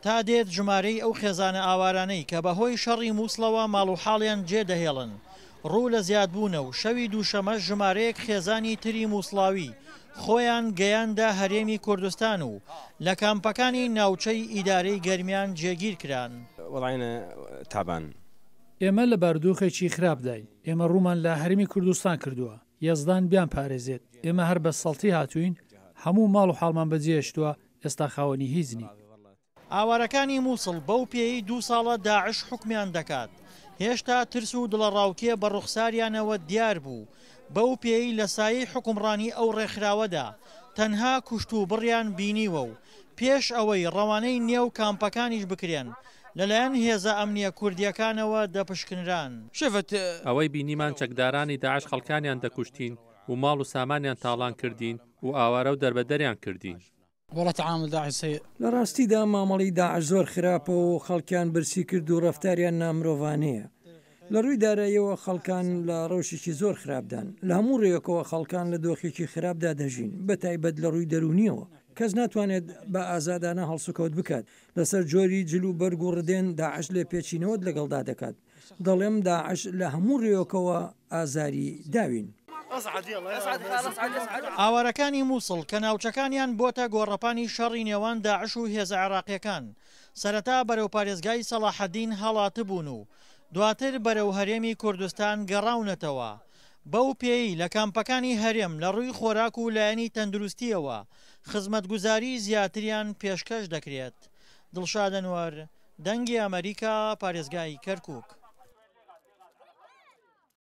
تا دێت ژمارەی ئەو خێزانە ئاوارانەی کە بەهۆی شەڕی مووسڵەوە ماڵ و حاڵیان جێدەهێڵن ڕوو لە زیادبوونە و شەوی دووشەمەش ژمارەیەک خێزانی تری مووسڵاوی خۆیان گەیاندە هەرێمی کوردستان و لە کامپەکانی ناوچەی ئیدارەی گەرمیان جێگیرکران. وەڵاینە تابان. ئێمە لە بارودۆخێکی خراپداین، ئێمە ڕوومان لە هەرێمی کوردستان کردووە، یەزدان بیانپارێزێت، ئێمە هەر بە سەڵتی هاتووین، هەموو ماڵ و حاڵمان بەجێهێشتووە، ئێستا خاوەنی هیچ نین. ئاوارەکانی موسڵ بەو پێیەی دوو ساڵە داعش حوکمیان دەکات، هێشتا ترس و دڵەڕاوکێ بە ڕوخساریانەوە دیار بوو، بەو پێیەی لە سایەی حوکمڕانی ئەو ڕێکخراوەدا تەنها کوشت و بڕیان بینیوە و پێش ئەوەی ڕەوانەی نێو کامپەکانیش بکرێن لەلایەن هێزە ئەمنییە کوردییەکانەوە دەپشکنران. ئەوەی بینیمان چەکدارانی داعش خەڵکانیان دەکوشتین و ماڵ و سامانیان تاڵان کردین و ئاوارە و دەربەدەریان کردین. لە ڕاستیدا مامەڵەی داعش زۆر خراپە و خەڵکیان برسی کرد و ڕەفتاریان نامرۆڤانەیە. لە ڕووی داراییەوە خەڵکان لە ڕەوشێکی زۆر خراپدان. لە هەموو ڕوویەکەوە خەڵکان لە دۆخێکی خراپدا دەژین، بە تایبەت لە ڕووی دەروونییەوە. کەس ناتوانێت بە ئازادانە هەڵسوکەوت بکات. لەسەر جۆری جل و بەرگ و ڕدێن داعش لێپێچینەوەت لەگەڵدا دەکات. دەڵێم داعش لە هەموو ڕوویەکەوە ئازاری داوین. ئاوارەکانی موسڵ کە ناوچەکانیان بۆتە گۆڕەپانی شەڕی نێوان داعش و هێزە عێراقییەکان، سەرەتا بەرەو پارێزگای سەڵاحەدین هەڵاتبوون و دواتر بەرەو هەرێمی کوردستان گەڕاونەتەوە، بەو پێیەی لە کامپەکانی هەرێم لە ڕووی خۆراک و لایەنی تەندروستییەوە خزمەتگوزاری زیاتریان پێشکەش دەکرێت. دڵشاد ئەنوەر، دەنگی ئەمەریکا، پارێزگای کەرکوک.